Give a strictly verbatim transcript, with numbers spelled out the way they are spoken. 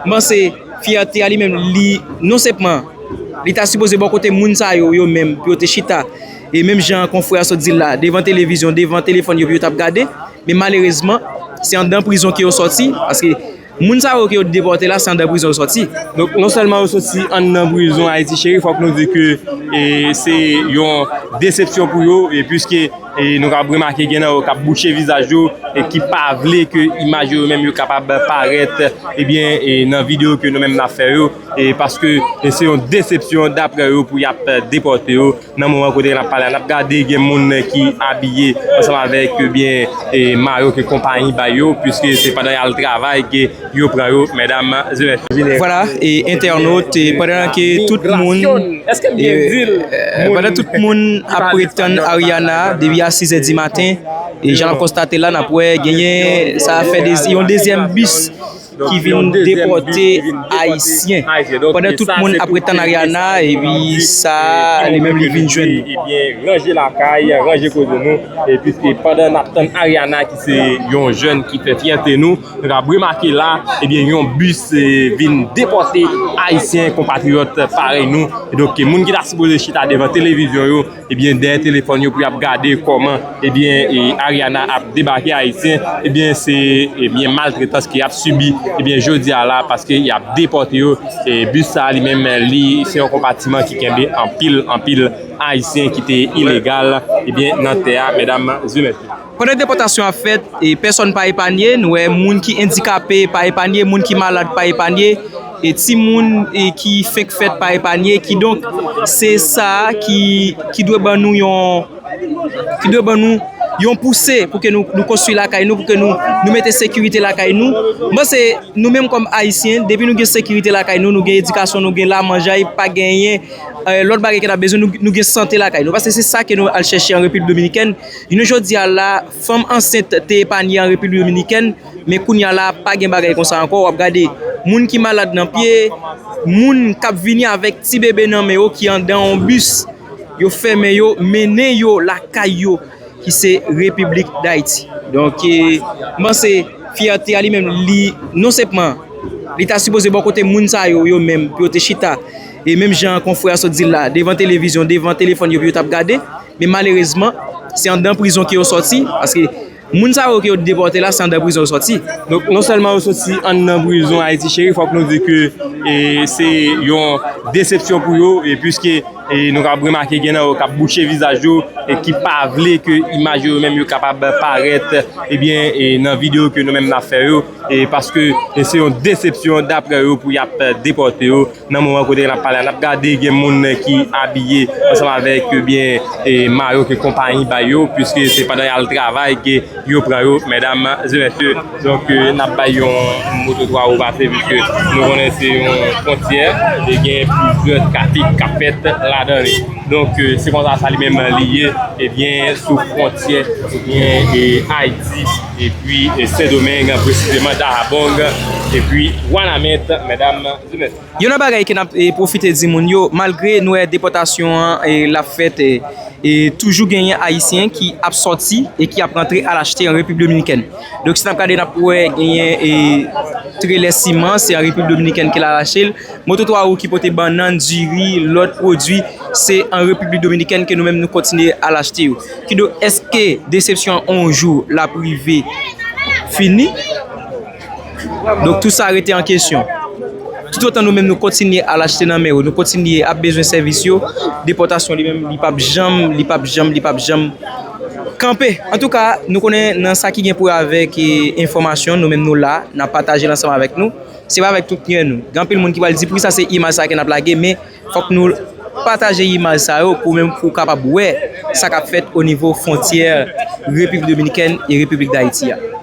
M panse fyète a li menm, li non sèlman li ta sipoze bò kote moun sa yo, yo menm, pou yo te chita. E menm jan konfrè a sot di l la, devan televizyon, devan telefòn yo, pou yo t ap gade. Men malerezman, se anndan prizon ke yo sòti, paske moun sa yo ke yo depòte la, se anndan prizon yo sòti. Donk, non sèlman yo soti anndan prizon Ayiti Cheri, fòk nou di ke e, se yon desepsyon pou yo, e, piske e, nou kab remake gen nan yo k ap bouche vizaj yo, e ki pa vle ke imaj yo menm yo kapab parèt, ebyen, e, nan videyo ke nou menm n ap fè yo, e paske e, se yon desepsyon daprè yo pou y ap depòte yo. Nan moman kote n ap pale a, n ap gade gen moun ki abiye ansanm avèk, ebyen, e, mayo ke konpayi bay yo, piske se pandan y al travay ke yo pran yo, medam e mesye. Vwala, e entènot, e pandan ke tout moun, e, e, pandan tout moun ap pretann Ariana depi a sis è di maten, e jan n ap konstate la, n ap wè genyen, sa fè de, yon dezyèm bis ki vin depòte Ayisyen. Pandan tout moun ap pretann Ariana, epi sa, li menm, li vin jwenn nou. Ebyen, ranje lakay, ranje koze nou, e piske pandan n ap tann Ariana, ki se yon jèn ki fè fyète nou, nou kab remake la, ebyen, yon bis, e, vin depòte Ayisyen konpatriyòt parèy nou. E donk, moun ki ta sipoze chita devan televizyon yo, ebyen, dèyè telefòn yo pou y ap gade kòman, ebyen, e, Ariana ap debake Ayisyen, ebyen, se, ebyen, maltretans ke y ap sibi, ebyen, jodi a la, paske y ap depòte yo. E bis sa a li menm, li, se yon konpatiman ki kenbe anpil, anpil Ayisyen ki te ilegal, ebyen, nan tè a, medam e mesye. Pandan depòtasyon ap fèt, e pèsòn pa epanye, nou wè moun ki andikape pa epanye, moun ki malad pa epanye, e timoun, e ki fenk fèt pa epanye. Kidonk, se sa ki, ki dwe ban nou yon, ki dwe ban nou yon pouse pou ke nou, nou konstwi lakay nou, pou ke nou, nou mete sekirite lakay nou. M panse nou menm kòm Ayisyen, depi nou gen sekirite lakay nou, nou gen edikasyon, nou gen lamanjay, pa genyen, e, lòt bagay ke n ap bezwen, nou, nou gen sante lakay nou. Paske se sa ke nou al chèche an Repiblik Dominikèn. Jounen jodi a la, fanm ansent te epanye an Repiblik Dominikèn, men kounye a la, pa gen bagay konsa ankò. W ap gade moun ki malad nan pye, moun k ap vini avèk ti bebe nan men yo ki anndan yon bis, yo fèmen yo, mennen yo lakay yo, ki se Repiblik Dayiti. Donk, e, m panse fyète a li menm, li non sèlman li ta sipoze bò kote moun sa yo, yo menm, pou yo te chita, e menm jan konfrè a sot di l la, devan televizyon, devan telefòn yo, pou yo t ap gade. Men malerezman, se anndan prizon ke yo sòti, paske moun sa yo ke yo depòte la, se anndan prizon yo sòti. Donk, non sèlman yo soti anndan prizon Ayiti Cheri, fòk nou di ke e, se yon desepsyon pou yo, e piske e, nou kab remake gen nan yo k ap bouche vizaj yo, e ki pa vle ke imaj yo menm yo kapab parèt, ebyen, e, nan videyo ke nou menm n ap fè yo, e paske e, se yon desepsyon daprè yo pou y ap depòte yo. Nan moman kote n ap pale a, n ap gade gen moun ki abiye ansanm avèk, ebyen, e, mayo ke konpayi bay yo, piske se pandan y al travay ke yo pran yo, medam e mesye. Donk, e, n ap bay yon moto twa wou pase, piske nou konnen se yon fwontyè, e gen plizyè trafik k ap fèt ladan li. Donk, e, se konsa sa li menm li ye, ebyen, sou fwontyè, ebyen, e, Ayiti, epi, e, Sendomeng, presizeman Dahab, epi Wanament, medam e mesye. Youn nan bagay ke n ap, e, pwofite di moun yo, malgre nou wè depòtasyon an, e, l ap fèt, e, e toujou genyen Ayisyen ki ap sòti e ki ap rantre al achte an Repiblik Dominikèn. Donk, si n ap gade, n ap wè genyen, e, trelè siman, se an Repiblik Dominikèn ke l al achte l. Moto twa wou ki pote bannann, diri, lòt pwodui, se an Repiblik Dominikèn ke nou menm nou kontinye al achte yo. Kidonk, èske desepsyon an yon jou l ap rive fini? Donk, tou sa rete an kesyon. Toutotan nou menm nou kontinye al achte nan men yo, nou kontinye ap bezwen sèvis yo, depòtasyon li menm, li p ap janm, li p ap janm, li p ap janm kanpe. Antouka, nou konnen nan sa ki gen pou wè avèk, e, enfòmasyon, nou menm nou la, n ap pataje l ansanm avèk nou. Se pa avèk tout kè nou. Gen anpil moun ki pral di, "Poukisa se imaj sa ke n ap lage?" Men fòk nou pataje imaj sa yo pou menm pou w kapab wè sa k ap fèt o nivo fwontyè Repiblik Dominikèn e Repiblik Dayiti a.